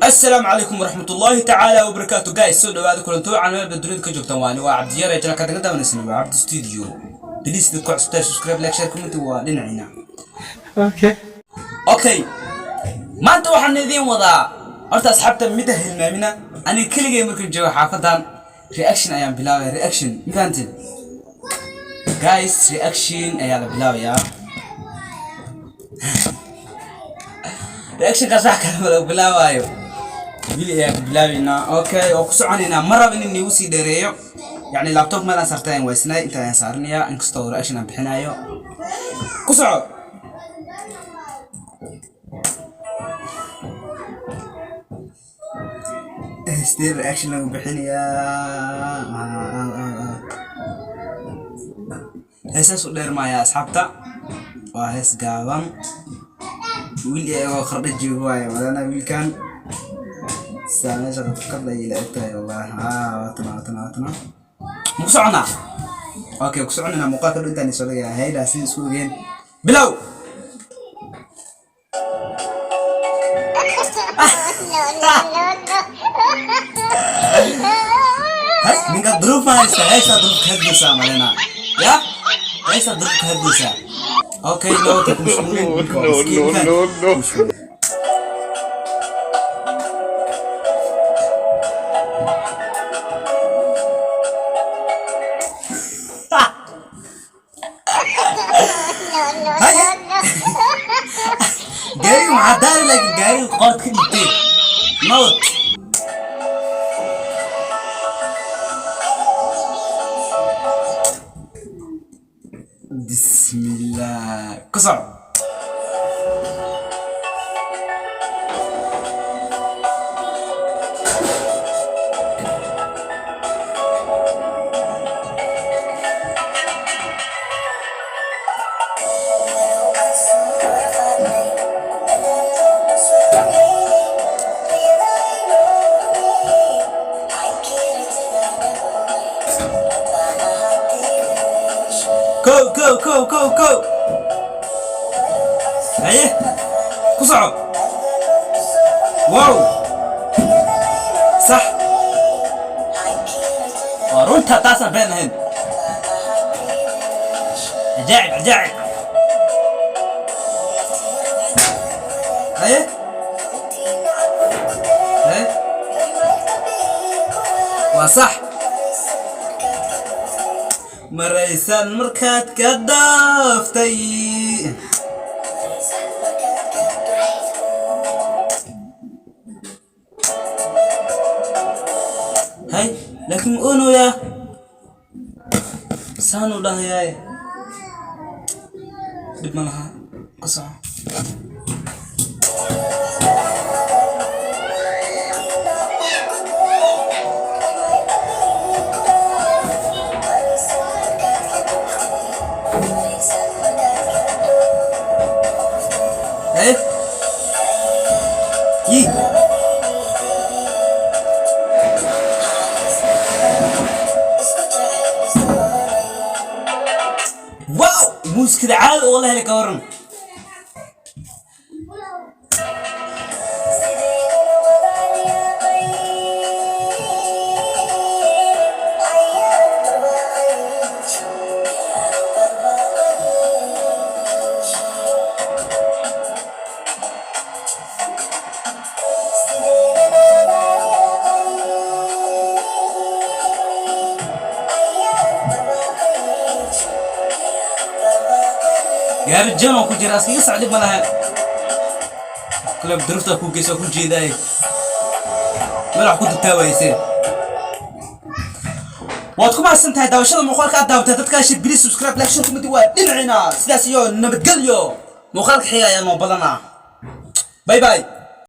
Asalaamu calaykum waraxmatullaahi tacaala wabarakaatu. Guys, soo dhawaada, kulanto wacan meel baad dunida ka joogtaan. Waani waa Cabdiyare, channelka daga daawanaysan waa Cabdi Studio. Please, dadka cusubtahay, subscribe, like, share, comment waa dhinacina. Okay. Okay, maanta waxaan idiin wadaa horta, asxaabta, midda hilmaamina. Aniga keligay markaan joogo xaafadan reaction ayaan bilaabaya. Reaction, ma fahanteen? Guys, reaction ayaa la bilaabayaa. Reactionkaas wax kale ma lagu bilaabaayo, wili ayaa ku bilaabaynaa. Okay, oo ku soconaynaa. Ma rabo in niigu sii dheereeyo, yacni laptop meel aan saartay ayaan waysnay, inta ayaan saaranayaa, inkastoo reaction aan bixinayo. Ku soco. Sidee reaction lagu bixinayaa? Heesaas u dheer maaya, asxaabta, waa hees gaaban. Wiil iyagoo qardha joogo waaye madana. Wiilkan saa meesha qadla ila egtahay wallahi. Waatana, waatana, waatana. Ma ku soconaa? Okay, ku soconayna. Muuqaalka dhintaan soo dhigaya haydaa si isku ogeen. Bilow. No, no, no. Hay, ninka duruuf ma haysta? Heesaa duruuf ka hadlaysaa malena ya, heesaa duruuf ka hadlaysaa. Okay, loo ku mashquulin. Wiilka waa No, miskiin, no, faham? no, no. Ku mashquulin. No, no, Hay. no, no. Gaariga maxaa daari? Laakiin gaariga qoorta ka dhigtay nabad. Bismillah, ku soco. Go, go, go, go, go! Haye, ku soco. Wow, sax waa runta, taasaan been ahayn. Cajaa'ib, cajaa'ib. Haye, haye, waa sax. Maraysan markaad ka dhaaftay. Hay, laakiin ma oonoyaa? Saanu dhahayaay, dhib ma laha, ka soco. Hey yi. Wow, muusikada caadi oo la helay, ka waran? Gaari jan oo ku jira iskaga sac, dhib ma laha. Kale duruufta ku geyso ku jeedaay, meel wax ku dubtaa waysee. Waad ku mahadsan tahay daawashada muuqaalka aad daawatay. Dadkaa please subscribe, like, share, comment waa dhinacina. Sidaas iyo nabadgelyo. Muuqaalka xiga ayaa noo badanaa. Bye bye.